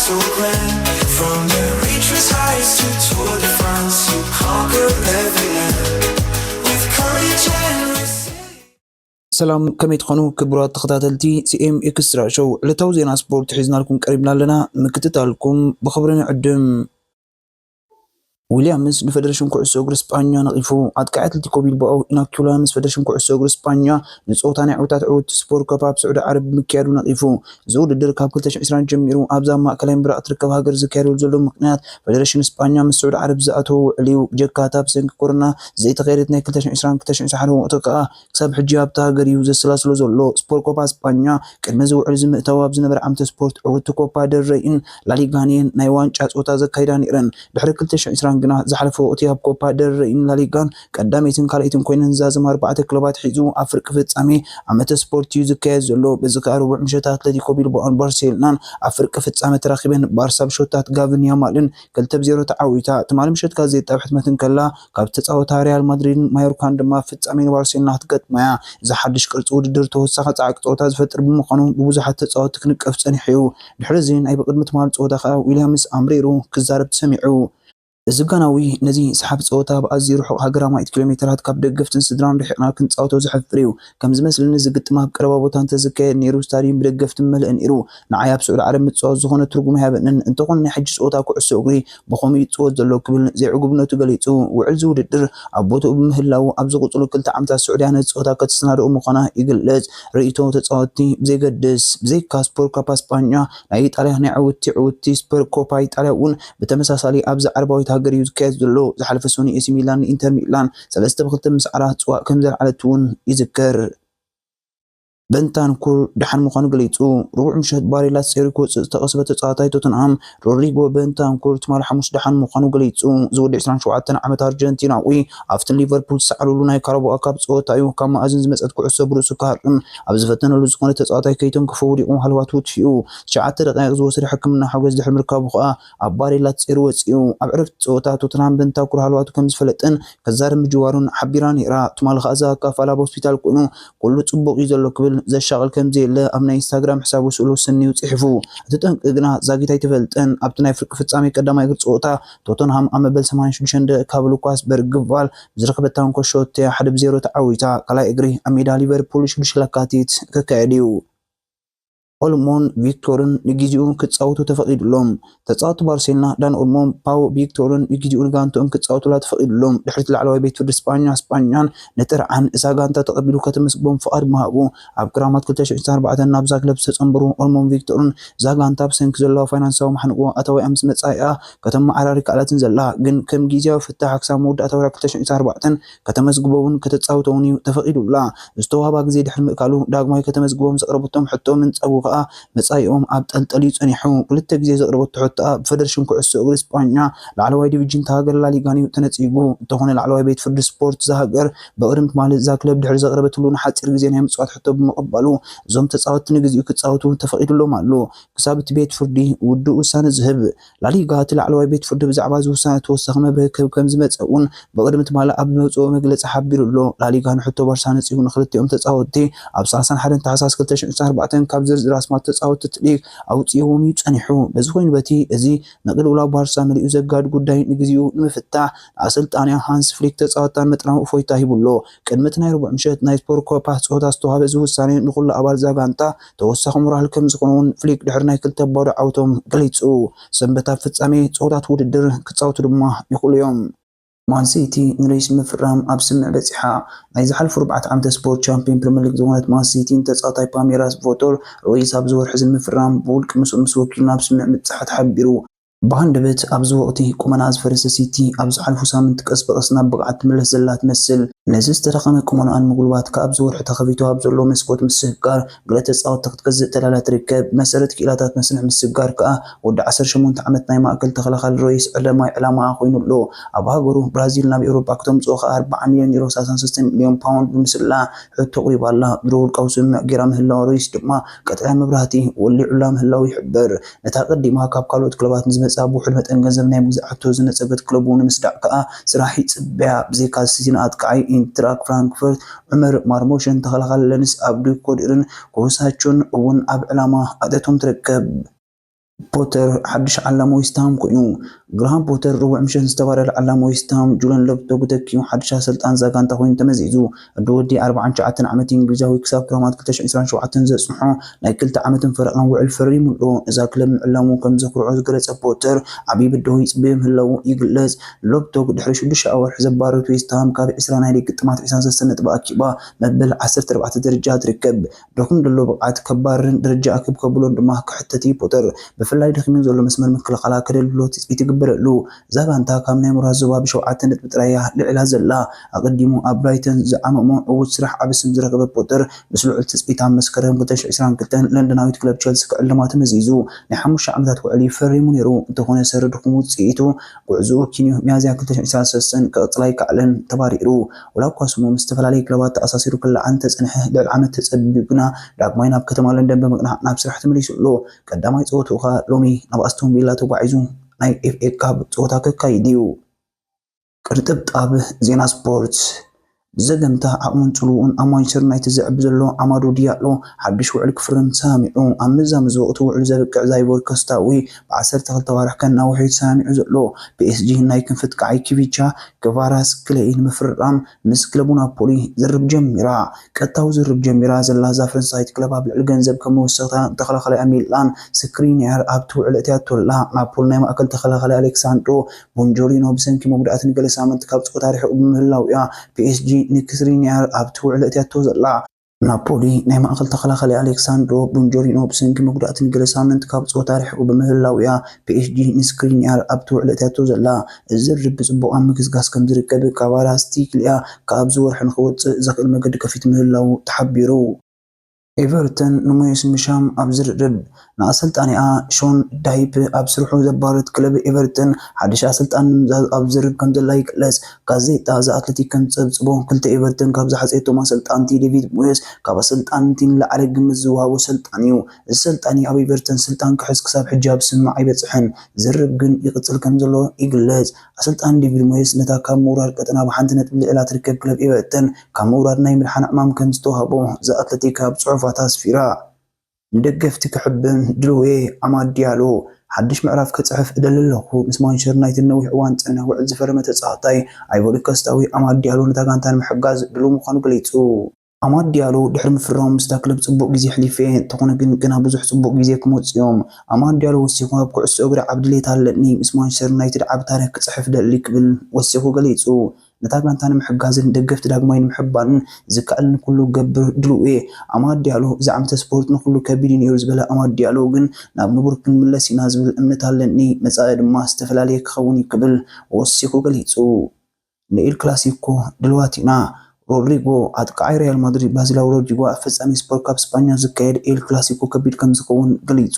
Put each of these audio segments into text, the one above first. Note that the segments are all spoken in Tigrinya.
From the reaches highest to Tour de France, you conquer every land with courage and resilience. ሰላም፣ ከመይ ትኾኑ ክቡራት ተኸታተልቲ ሲኤም ኤክስትራ ሾው? ዕለታዊ ዜና ስፖርት ሒዝናልኩም ቀሪብና ኣለና። ምክትታልኩም ብኽብሪ ንዕድም። ዊልያምስ ንፈደረሽን ኩዕሶ እግሪ ስጳኛ ነቒፉ። ኣጥቃዒ ኣትሌቲኮ ቢልባኦ ኢናኪ ዊልያምስ ፈደረሽን ኩዕሶ እግሪ ስጳኛ ንጸወታ ናይ ዕውታት ዕውት ስፖርት ኮፓ ኣብ ስዑዲ ዓረብ ብምክያዱ ነቒፉ። እዚ ውድድር ካብ ክልተ ሽሕን ዕስራን ጀሚሩ ኣብዛ ኣብ ማእከላይ ምብራቕ እትርከብ ሃገር ዝካየደሉ ዘሎ ምኽንያት ፈደረሽን ስጳኛ ምስ ስዑዲ ዓረብ ዝኣተዎ ውዕል እዩ። ብጀካ እታ ብሰንኪ ኮሮና ዘይተኻየደት ናይ ክልተ ሽሕን ዕስራን ክልተ ሽሕን ዕስራን ሓደ ወቕቲ ከኣ ክሳብ ሕጂ ኣብታ ሃገር እዩ ዘሰላስሎ ዘሎ። ስፖርት ኮፓ ስጳኛ ቅድሚ እዚ ውዕል እዚ ምእታው ኣብ ዝነበረ ዓመተ ስፖርት ዕውቲ ኮፓ ደል ረይን ላሊጋን እየን ናይ ዋንጫ ጸወታ ዘካይዳ ነይረን። ድሕሪ ክልተ ሽሕን ዕስራን ግና ዝሓለፈ ወቕቲ ኣብ ኮፓ ደል ረይን ላሊጋን ቀዳመይትን ካልኣይትን ኮይነን ዝዛዘማ ኣርባዕተ ክለባት ሒዙ ኣብ ፍርቂ ፍጻሜ ዓመተ ስፖርት እዩ ዝካየድ ዘሎ። በዚ ከኣ ረቡዕ ምሸት ኣትለቲኮ ቢልባኦን ባርሴሎናን ኣብ ፍርቂ ፍጻመ ተራኺበን። ባርሳ ብሸቶታት ጋቪን ያማልን ክልተ ብ ዜሮ ተዓዊታ። ትማሊ ምሸት ጋዜጣ ብሕትመት እንከላ ካብ ዝተጻወታ ሪያል ማድሪድን ማዮርካን ድማ ፍጻሜ ንባርሴሎና ክትገጥማ እያ። እዚ ሓድሽ ቅርጺ ውድድር ተወሳኺ ጻዕቂ ጸወታ ዝፈጥር ብምዃኑ ብብዙሓት ተጻወትቲ ክንቀፍ ጸኒሑ እዩ። ድሕሪ እዚ ናይ ብቕድሚ ትማሊ ጸወታ ከኣ ዊልያምስ ኣምሪሩ ክዛረብ ተሰሚዑ። እዚ ጋናዊ ነዚ ሰሓቢ ጸወታ ኣብ ኣዝዩ ርሑቕ ሃገር ኣማኢት ኪሎ ሜተራት ካብ ደገፍትን ስድራን ርሒቕና ክንጻወቶ ዘሕፍር እዩ። ከም ዝመስለኒ እዚ ግጥም ኣብ ቀረባ ቦታ እንተዝካየድ ነይሩ ስታድዩም ብደገፍቲ ምመልአ ነይሩ። ንዓይ ኣብ ስዑዲ ዓረብ ምጽዋት ዝኾነ ትርጉም ኣይሃበንን። እንተኾነ ናይ ሕጂ ጸወታ ኩዕሶ እግሪ ብኸምኡ እዩ ዝጽወት ዘሎ ክብል ዘይዕጉብነቱ ገሊጹ። ውዕል እዚ ውድድር ኣብ ቦትኡ ብምህላዉ ኣብ ዝቕጽሉ ክልተ ዓመታት ስዑድያ ነቲ ጸወታ ከተሰናድኦ ምዃና ይግለጽ። ርእይቶ ተጻወትቲ ብዘይገድስ ብዘይካ ስፖርት ኮፓ ስጳኛ ናይ ኢጣልያ ናይ ዕውቲ ዕውቲ ስፖርት ኮፓ ኢጣልያ እውን ብተመሳሳሊ ኣብዛ ዓረባዊት ሃገር እዩ ዝካየድ ዘሎ። ዝሓለፈ ሰኑይ ኤሲ ሚላን ንኢንተር ሚላን ሰለስተ ብ ክልተ ብምስዓራ ጽዋእ ከም ዘልዓለት እውን ይዝከር። በንታንኩር ደሓን ምዃኑ ገሊጹ። ረቡዕ ምሸት ባሬላ ተጸይሩ ክወጽእ ዝተቐስበ ተጻዋታይ ቶተንሃም ሮድሪጎ በንታንኩር ትማሊ ሓሙስ ደሓን ምዃኑ ገሊጹ። እዚ ወዲ ዕስራን ሸውዓተን ዓመት ኣርጀንቲናዊ ኣብቲ ሊቨርፑል ዝሰዓረሉ ናይ ካራባኦ ካፕ ጸወታ እዩ ካብ መኣዝን ዝመጸት ኩዕሶ ብርእሱ ክሃርም ኣብ ዝፈተነሉ ዝኾነ ተጻዋታይ ከይተንከፎ ወዲቑ ሃለዋቱ ትፊኡ። ትሽዓተ ደቂቕ ዝወሰደ ሕክምና ሓገዝ ድሕሪ ምርካቡ ከኣ ኣብ ባሬላ ተጸይሩ ወጺኡ። ኣብ ዕረፍቲ ጸወታ ቶተንሃም በንታንኩር ሃለዋቱ ከም ዝፈለጠን ክዛረብ ምጅዋሩን ሓቢራ ነይራ። ትማሊ ከኣ ዛካ ፋል ኣብ ሆስፒታል ኮይኑ ኩሉ ጽቡቕ እዩ ዘሎ ክብል ዘሻቕል ከም ዘየለ ኣብ ናይ ኢንስታግራም ሕሳቡ ስእሉ ሰንዩ ጽሒፉ። እቲ ጠንቂ ግና ዛጊት ኣይተፈልጠን። ኣብቲ ናይ ፍርቂ ፍጻሜ ቀዳማይ እግሪ ጸወታ ቶተንሃም ኣብ መበል ሰማንያን ሽዱሽተን ደቂቕ ካብ ሉካስ በርግቫል ብዝረኸበታ እንኮ ሾት እያ ሓደ ብ ዜሮ ተዓዊታ። ካልኣይ እግሪ ኣብ ሜዳ ሊቨርፑል ሽዱሽተ ለካቲት ክካየድ እዩ። ኦልሞን ቪክቶርን ንግዜኡ ክጻወቱ ተፈቒዱሎም። ተጻወትቲ ባርሴሎና ዳን ኦልሞን ፓው ቪክቶርን ንግዜኡ ንጋንትኦም ክጻወቱላ ተፈቒዱሎም። ድሕሪ እቲ ላዕለዋይ ቤት ፍርዲ ስጳኛ ስጳኛን ንጥርዓን እዛ ጋንታ ተቐቢሉ ከተመስግቦም ፍቓድ ምሃቡ ኣብ ክራማት ክልተ ሽሕን ዕስራን ኣርባዕተን ናብዛ ክለብ ዝተጸንበሩ ኦልሞን ቪክቶርን እዛ ጋንታ ብሰንኪ ዘለዋ ፋይናንሳዊ ማሕንቆ ኣታዊኣ ምስ መጻኢኣ ከተመዓራሪ ከኣላትን ዘላ ግን ከም ግዝያዊ ፍታሕ ክሳብ መወዳእታ ወርሒ ክልተ ሽሕን ዕስራን ኣርባዕተን ከተመስግቦ እውን ከተጻውቶ እውን እዩ ተፈቒዱላ። ዝተዋህባ ግዜ ድሕሪ ምእካሉ ዳግማይ ከተመዝግቦም ዘቕረበቶም ሕቶ ምንጻጉ ከኣ መጻኢኦም ኣብ ጠልጠል እዩ ጸኒሑ። ክልተ ግዜ ዘቕረበቶ ሕቶኣ ብፈደረሽን ኩዕሶ እግሪ ስጳኛ ላዕለዋይ ዲቪጅን እታ ሃገር ላሊጋን እዩ ተነጺጉ። እንተኾነ ላዕለዋይ ቤት ፍርዲ ስፖርት እዛ ሃገር ብቕድሚ ትማሊ እዛ ክለብ ድሕሪ ዘቕረበትሉ ንሓጺር ግዜ ናይ ምጽዋት ሕቶ ብምቕባሉ እዞም ተጻወትቲ ንግዜኡ ክጻወቱ ተፈቒዱሎም ኣሎ። ክሳብ እቲ ቤት ፍርዲ ውዱእ ውሳነ ዝህብ። ላሊጋ እቲ ላዕለዋይ ቤት ፍርዲ ብዛዕባ እዚ ውሳነ ተወሳኺ መብርሂ ክህብ ከም ዝመጸ እውን ብቕድሚ ትማሊ ኣብ ዝመጽኦ መግለጺ ሓቢሩ ኣሎ። ላሊጋ ንሕቶ ባርሳ ነጺጉ ንክልቲኦም ተጻወትቲ ኣብ ሰላሳን ሓደን ታሕሳስ ክልተ ሽሕን ዕስራን ኣርባዕተን ካብ ዝርዝር ኣስማት ተጻወትቲ እቲ ሊግ ኣውጺእዎም እዩ ጸኒሑ። በዚ ኮይኑ በቲ እዚ ንቕልውላው ባርሳ መሊኡ ዘጋድድ ጉዳይ ንግዜኡ ንምፍታሕ ንኣሰልጣንያ ሃንስ ፍሊክ ተጻወትታን መጠናዊ እፎይታ ሂቡ ኣሎ። ቅድሚ እቲ ናይ ረቡዕ ምሸት ናይ ስፖርት ኮፓ ጸወታ ዝተዋህበ እዚ ውሳነ ንኹሉ ኣባል እዛ ጋንታ ተወሳኺ ሞራል ከም ዝኾነ እውን ፍሊክ ድሕሪ ናይ ክልተ ባዶ ዓወቶም ገሊጹ። ሰንበት ኣብ ፍጻሜ ጸወታት ውድድር ክጻወቱ ድማ ይኽእሉ እዮም። ማን ሲቲ ንሉዊስ ምፍራም ኣብ ስምምዕ በጺሓ። ናይ ዝሓለፉ ኣርባዕተ ዓመተ ስፖርት ቻምፒዮን ፕሪምየር ሊግ ዝኾነት ማን ሲቲ ንተጻዋታይ ፓሜራስ ቮቶር ሉዊስ ኣብዚ ወርሒ እዚ ንምፍራም ብውልቂ ምስኡ ምስ ወኪሉ ናብ ስምምዕ ምብጻሓ ተሓቢሩ። ብሃንደበት ኣብዚ ወቕቲ ቁመናኣ ዝፈረሰ ሲቲ ኣብ ዝሓለፉ ሳምንቲ ቀስ ብቐስ ናብ ብቕዓት ትምለስ ዘላ ትመስል። ነዚ ዝተዳኸመ ቁመናኣ ንምጉልባት ከኣ ኣብዚ ወርሒ ተኸፊቱ ኣብ ዘሎ መስኮት ምስግጋር ገለ ተጻወትቲ ክትገዝእ ተዳልያ ትርከብ። ብመሰረት ክኢላታት መስርሕ ምስግጋር ከኣ ወዲ ዓሰርተ ሸሞንተ ዓመት ናይ ማእከል ተኸላኻሊ ሉዊስ ቀዳማይ ዕላማኣ ኮይኑ ኣሎ። ኣብ ሃገሩ ብራዚል ናብ ኤውሮጳ ክተምጽኦ ከኣ ኣርብዓ ሚልዮን ዩሮ፣ ሰላሳ ሰለስተ ሚልዮን ፓውንድ፣ ብምስላ ሕቶ ኣቕሪባ ኣላ። ድሮ ውልቃዊ ስምምዕ ገይራ ምህላዋ ሉዊስ ድማ ቀጠልያ መብራህቲ ወሊዑላ ምህላዉ ይሕበር። ነታ ቀዲማ ካብ ካልኦት ክለባት ንዝመጽኣ ብውሑድ መጠን ገንዘብ ናይ ምግዛእ ሕቶ ዝነጸገት ክለቡ ንምስዳዕ ከኣ ስራሕ ይጽበያ። ብዘይካ ሲቲ ንኣጥቃዓይ ኢንትራክ ፍራንክፈርት ዑመር ማርሞሽን ተኸላኻሊ ለንስ ኣብዱ ኮድርን ኮሳቹን እውን ኣብ ዕላማ ኣእትያቶም ትርከብ። ፖተር ሓድሽ ዓላሚ ዌስትሃም ኮይኑ። ግራሃም ፖተር ረቡዕ ምሸት ዝተባረረ ዓላሚ ዌስትሃም ጁለን ሎፕቶግ ተኪኡ ሓድሽ ኣሰልጣን እዛ ጋንታ ኮይኑ ተመዚዙ። ወዲ ኣርባዓን ትሽዓተን ዓመት እንግሊዛዊ ክሳብ ክረማት ክልተ ሽሕን ዕስራን ሸውዓተን ዘጽንሖ ናይ ክልተ ዓመትን ፈረቓን ውዕል ፈሪሙ ኣሎ። እዛ ክለብ ምዕላሙ ከም ዘኩርዖ ዝገለጸ ፖተር፣ ዓብዪ ብድሆ ይጽበዮ ምህላዉ ይግለጽ። ሎፕቶግ ድሕሪ ሽዱሽተ ኣዋርሕ ዘባረረት ዌስትሃም ካብ ዕስራ ናይ ሊግ ግጥማት ዕስራን ሰለስተን ነጥቢ ኣኪባ መበል ዓሰርተ ኣርባዕተ ደረጃ ትርከብ። ድኹም ዘሎ ብቕዓት ከባርን ደረጃ ክብ ከብሎን ድማ ክሕተት እዩ ፖተር። ብፍላይ ደኺሙ ዘሎ መስመር ምክልኻላ ከደልድሎ ትጽቢት ይግበረሉ። እዛ ጋንታ ካብ ናይ ምብራዝ ዞባ ብሸውዓተ ነጥቢ ጥራይ እያ ልዒላ ዘላ። ኣቐዲሙ ኣብ ብራይተን ዝዓመሞ ዕዉት ስራሕ ዓቢ ስም ዝረኸበ ፖተር፣ ምስ ልዑል ትጽቢት ኣብ መስከረም ክልተ ሽሕን ዕስራን ክልተን ለንደናዊት ክለብ ቸልሲ ክዕልማ ተመዚዙ። ናይ ሓሙሽተ ዓመታት ውዕል እዩ ፈሪሙ ነይሩ። እንተኾነ ሰሪ ድኹም ውጽኢቱ፣ ጉዕዞኡ ኪንዮ ሚያዝያ ክልተ ሽሕን ዕስራን ሰለስተን ክቕጽል ኣይከኣለን፣ ተባሪሩ። ወላ እኳ ስሙ ምስ ዝተፈላለዩ ክለባት ተኣሳሲሩ ክለዓል እንተጸንሐ፣ ልዕሊ ዓመት ተጸቢቡ ግና ዳግማይ ናብ ከተማ ለንደን ብምቕናዕ ናብ ስራሕ ተመሊሱ ኣሎ። ቀዳማይ ጸወትኡ ከኣ ሎሚ ናብ ኣስቶን ቪላ ተጓዒዙ ናይ ኤፍ ኤ ካፕ ጸወታ ከካይድ እዩ። ቅንጥብጣብ ዜና ስፖርት። ብዘገምታ ዓቕሙን ጽልውኡን ኣብ ማንቸስተር ዩናይትድ ዘዕቢ ዘሎ ኣማዱ ዲያሎ ሓድሽ ውዕል ክፍርም ተሰማሚዑ። ኣብ ምዛም እዚ ወቕቲ ውዕሉ ዘብቅዕ ዛይቦር ኮስታዊ ብዓሰርተ ክልተ ኣዋርሕ ከናውሖ እዩ ተሰማሚዑ ዘሎ። ፒ ኤስ ጂ ናይ ክንፊ ኣጥቃዓይ ኪቪቻ ክቫራትስኬሊያ ንምፍርራም ምስ ክለቡ ናፖሊ ዝርርብ ጀሚራ። ቀጥታዊ ዝርርብ ጀሚራ ዘላ እዛ ፈረንሳዊት ክለብ ኣብ ልዕሊ ገንዘብ ከም መወሰኽታ ንተኸላኻላይ ሚላን ስክሪኒያር ኣብቲ ውዕል ኣእትያቶ ኣላ። ናፖሊ ናይ ማእከል ተኸላኻላይ ኣሌክሳንድሮ ቦንጆሪኖ ብሰንኪ መጉዳእትን ገለ ሳምንቲ ካብ ጸወታ ርሒቑ ብምህላው እያ ፒ ኤስ ጂ ንስክሪኒያር ኣብቲ ውዕል ኣእትያቶ ዘላ። ናፖሊ ናይ ማእከል ተኸላኻሊ ኣሌክሳንድሮ ቦንጆሪኖ ብሰንኪ መጉዳእትን ገለ ሳምንቲ ካብ ጸወታ ርሒቑ ብምህላው እያ ፒ ኤስ ጂ ንስክሪኒያር ኣብቲ ውዕል ኣእትያቶ ዘላ። እዚ ዝርርብ ብጽቡቕ ኣብ ምግስጋስ ከም ዝርከብ ክቫራትስኬሊያ ካብ ኣብዚ ወርሒ ንኽወጽእ ዘኽእል መገዲ ከፊቱ ምህላዉ ተሓቢሩ። ኤቨርተን ንሞየስ ምሻም ኣብ ዝርርብ። ንኣሰልጣኒኣ ሾን ዳይፕ ኣብ ስርሑ ዘባረረት ክለብ ኤቨርተን ሓድሽ ኣሰልጣን ንምምዛዝ ኣብ ዝርርብ ከም ዘላ ይግለጽ። ጋዜጣ ዘ ኣትለቲክ ከም ዝጸብጽቦ፣ ክልተ ኤቨርተን ካብ ዝሓጸየቶም ኣሰልጣንቲ ዴቪድ ሞየስ ካብ ኣሰልጣንቲ ንላዕሊ ግምት ዝወሃቦ ሰልጣን እዩ። እዚ ሰልጣኒ ኣብ ኤቨርተን ስልጣን ክሕዝ ክሳብ ሕጂ ኣብ ስምምዕ ኣይበጽሐን። ዝርርብ ግን ይቕጽል ከም ዘሎ ይግለጽ። ኣሰልጣኒ ዴቪድ ሞየስ ነታ ካብ ምውራድ ቀጠና ብሓንቲ ነጥቢ ልዒላ ትርከብ ክለብ ኤቨርተን ካብ ምውራድ ናይ ምድሓን ዕማም ከም ዝተዋህቦ ዘ ኣትለቲክ ኣብ ጽሑፋታ ኣስፊራ። ንደገፍቲ ክሕብን ድልው እየ፣ ኣማድ ዲያሎ። ሓድሽ ምዕራፍ ክጽሕፍ እደሊ ኣለኹ። ምስ ማንቸስተር ዩናይትድ ነዊሕ እዋን ዝጸንሕ ውዕል ዝፈረመ ተጻዋታይ ኣይቮሪ ኮስታዊ ኣማድ ዲያሎ ነታ ጋንታ ንምሕጋዝ ድሉው ምዃኑ ገሊጹ። ኣማድ ዲያሎ ድሕሪ ምፍራሙ ምስታ ክለብ ጽቡቕ ግዜ ኣሕሊፈ፣ እንተኾነ ግን ገና ብዙሕ ጽቡቕ ግዜ ክመጹ እዮም። ኣማድ ዲያሎ ወሲኹ ኣብ ኩዕሶ እግሪ ዓቢ ድሌት ኣለኒ፣ ምስ ማንቸስተር ዩናይትድ ዓቢ ታሪኽ ክጽሕፍ እደሊ ክብል ወሲኹ ገሊጹ። ነታ ጋንታ ንምሕጋዝን ደገፍቲ ዳግማይ ንምሕባንን ዝከኣለኒ ኩሉ ክገብር ድሉው እየ። ኣማድ ዲያሎ፣ እዚ ዓመተ ስፖርት ንኹሉ ከቢድ እዩ ነይሩ ዝበለ ኣማድ ዲያሎ ግን ናብ ንቡር ክንምለስ ኢና ዝብል እምነት ኣለኒ፣ መጻኢ ድማ ዝተፈላለየ ክኸውን እዩ ክብል ወሲኹ ገሊጹ። ንኤል ክላሲኮ ድልዋት ኢና። ሮድሪጎ፣ ኣጥቃዓይ ሪያል ማድሪድ ብራዚላዊ ሮድሪጎ ኣብ ፍጻሜ ስፖርት ካፕ ስፓኛ ዝካየድ ኤል ክላሲኮ ከቢድ ከም ዝኸውን ገሊጹ።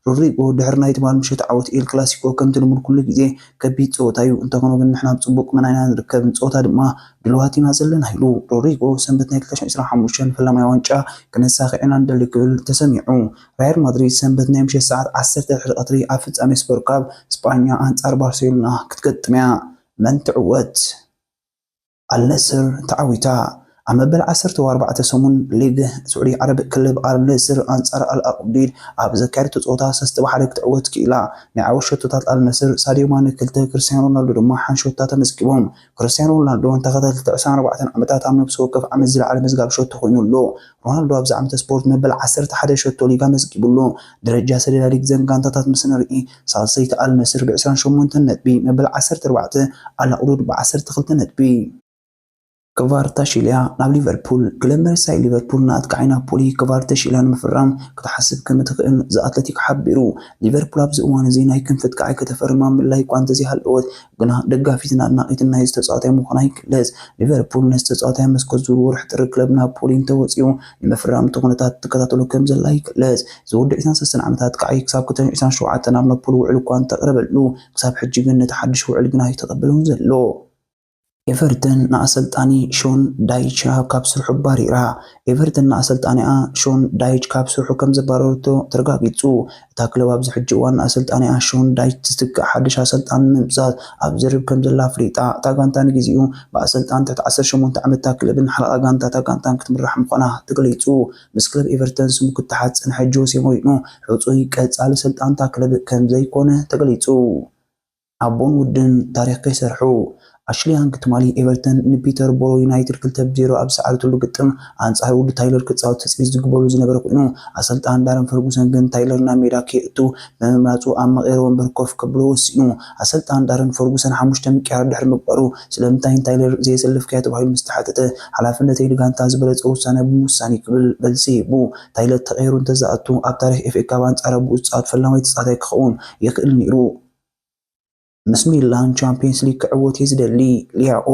ሮድሪጎ ድሕሪ ናይ ትማል ምሸት ዓወት ኤል ክላሲኮ ከምቲ ልሙድ ኩሉ ግዜ ከቢድ ጸወታ እዩ፣ እንተኾነ ግን ንሕና ብጽቡቕ ቁመና ኢና ንርከብ፣ ንጸወታ ድማ ድልዋት ኢና ዘለና ኢሉ። ሮድሪጎ ሰንበት ናይ ክልተ ሽሕን ዕስራን ሓሙሽተን ፈላማይ ዋንጫ ክነሳኽዕ ኢና ንደሊ ክብል ተሰሚዑ። ሪያል ማድሪድ ሰንበት ናይ ምሸት ሰዓት ዓሰርተ ድሕሪ ቀትሪ ኣብ ፍጻሜ ስፖርት ካፕ ስጳኛ ኣንጻር ባርሴሎና ክትገጥም እያ። መን ትዕወት? ኣልነስር ተዓዊታ። ኣብ መበል ዓሰርተ ኣርባዕተ ሰሙን ሊግ ስዑዲ ዓረብ ክለብ ኣልነስር ኣንጻር ኣልኣቅዲድ ኣብ ዘካየደቶ ጸወታ ሰለስተ ብሓደ ክትዕወት ክኢላ። ናይ ዓወት ሸቶታት ኣልነስር ሳድዮ ማነ ክልተ፣ ክርስቲያኖ ሮናልዶ ድማ ሓንቲ ሸቶ ተመዝጊቦም። ክርስቲያኖ ሮናልዶ ንተኸታተልቲ ዕስራን ኣርባዕተን ዓመታት ኣብ ነፍሲ ወከፍ ዓመት ዝለዓለ መዝጋቢ ሸቶ ኮይኑ ኣሎ። ሮናልዶ ኣብዚ ዓመተ ስፖርት መበል ዓሰርተ ሓደ ሸቶ ሊግ ኣመዝጊቡ ኣሎ። ደረጃ ሰሌዳ ሊግ ዘን ጋንታታት ምስ ንርኢ፣ ሳልሰይቲ ኣልነስር ብዕስራን ሸሞንተን ነጥቢ፣ መበል ዓሰርተ ኣርባዕተ ኣልኣቅዲድ ብዓሰርተ ክልተ ነጥቢ። ክቫርታሽቪልያ ናብ ሊቨርፑል። ክለብ መርሳይ ሊቨርፑል ንኣጥቃዓይ ናፖሊ ክቫርታሽቪልያ ንምፍራም ክትሓስብ ከም እትኽእል ዘ ኣትለቲክ ሓቢሩ። ሊቨርፑል ኣብዚ እዋን እዚ ናይ ክንፊ ኣጥቃዓይ ከተፈርም ኣብ ምድላይ እኳ እንተዘይሃለወት፣ ግና ደጋፊትን ኣድናቒትን ናይዚ ተጻዋታይ ምዃና ይግለጽ። ሊቨርፑል ነዚ ተጻዋታይ ኣብ መስኮት ዝውውር ወርሒ ጥሪ ክለብ ናፖሊ እንተወጺኡ ንምፍራም እቲ ኩነታት ትከታተሎ ከም ዘላ ይግለጽ። እዚ ወዲ ዕስራን ሰለስተን ዓመት ኣጥቃዓይ ክሳብ ክልተ ሽሕን ዕስራን ሸውዓተን ኣብ ናፖሊ ውዕል እኳ እንተቕረበሉ፣ ክሳብ ሕጂ ግን ነቲ ሓድሽ ውዕል ግና ኣይተቐበሎን ዘሎ። ኤቨርተን ንኣሰልጣኒ ሾን ዳይች ካብ ስርሑ ኣባሪራ። ኤቨርተን ንኣሰልጣኒኣ ሾን ዳይች ካብ ስርሑ ከም ዘባረረቶ ተረጋጊጹ። እታ ክለብ ኣብዚ ሕጂ እዋን ንኣሰልጣኒኣ ሾን ዳይች ዝትክእ ሓድሽ ኣሰልጣኒ ንምምጻእ ኣብ ዝርርብ ከም ዘላ ኣፍሊጣ። እታ ጋንታ ንግዜኡ ብኣሰልጣን ትሕቲ ዓሰርተ ሸሞንተ ዓመት እታ ክለብን ሓለቓ ጋንታ እታ ጋንታን ክትምራሕ ምዃና ተገሊጹ። ምስ ክለብ ኤቨርተን ስሙ ክተሓዝ ዝጸንሐ ጆሴ ሞሪኖ ሕጹይ ቀጻሊ ኣሰልጣን እታ ክለብ ከም ዘይኮነ ተገሊጹ። ኣቦን ውድን ታሪኽ ከይሰርሑ። ኣሽሊ ያንግ ትማሊ ኤቨርተን ንፒተር ቦሮ ዩናይትድ ክልተ ብ ዜሮ ኣብ ዝሰዓረትሉ ግጥም ኣንጻር ውዲ ታይለር ክጻወት ትጽቢት ዝግበረሉ ዝነበረ ኮይኑ፣ ኣሰልጣን ዳረን ፈርጉሰን ግን ታይለር ናብ ሜዳ ከየእቱ ብምምራጹ ኣብ መቐየሪ ወንበር ኮፍ ከብሎ ወሲኑ። ኣሰልጣን ዳረን ፈርጉሰን ሓሙሽተ ምቅያር ድሕሪ ምግባሩ፣ ስለምንታይ ንታይለር ዘየሰለፍካዮ ተባሂሉ ምስ ተሓተተ፣ ሓላፍነተይ ንጋንታ ዝበለጸ ውሳነ ብምውሳን እዩ ክብል መልሲ ሂቡ። ታይለር ተቐይሩ እንተዝኣቱ፣ ኣብ ታሪኽ ኤፍ ኤ ካፕ ኣንጻር ኣቦኡ ዝጻወት ፈላማይ ተጻዋታይ ክኸውን ይኽእል ነይሩ። ምስ ሚላን ቻምፒየንስ ሊግ ክዕወት እየ ዝደሊ። ሊያኦ።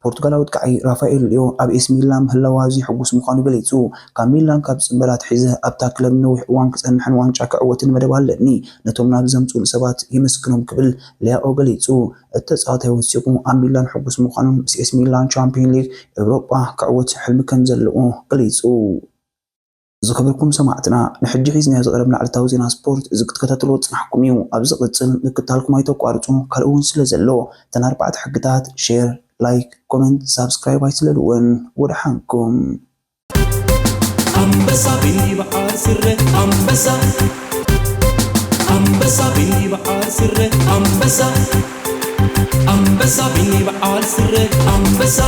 ፖርቱጋላዊ ኣጥቃዒ ራፋኤል ሊዮ ኣብ ኤሲ ሚላን ምህላዉ ኣዝዩ ሕጉስ ምዃኑ ገሊጹ። ካብ ሚላን ካብ ዝጽንበር ኣትሒዘ ኣብታ ክለብ ንነዊሕ እዋን ክጸንሕን ዋንጫ ክዕወትን መደብ ኣለኒ። ነቶም ናብዚ ዘምጽኡኒ ሰባት የመስግኖም ክብል ሊያኦ ገሊጹ። እቲ ተጻዋታይ ወሲኹ ኣብ ሚላን ሕጉስ ምዃኑን ምስ ኤሲ ሚላን ቻምፒየንስ ሊግ ኤውሮጳ ክዕወት ሕልሚ ከም ዘለዎ ገሊጹ። ዝኸበርኩም ሰማዕትና፣ ንሕጂ ሒዝናዮ ዝቐረብና ዕለታዊ ዜና ስፖርት እዚ ክትከታተልዎ ዝጸናሕኩም እዩ። ኣብ ዝቕጽል ምክታልኩም ኣይተቋርጹ፣ ካልእ እውን ስለ ዘሎ፣ እተን ኣርባዕተ ሕግታት፣ ሼር፣ ላይክ፣ ኮመንት፣ ሳብስክራይብ ኣይትለልወን። ወደሓንኩም። ኣንበሳ ቢኒ በዓል ስረ ኣንበሳ፣ ኣንበሳ ቢኒ በዓል ስረ ኣንበሳ፣ ኣንበሳ ቢኒ በዓል ስረ ኣንበሳ።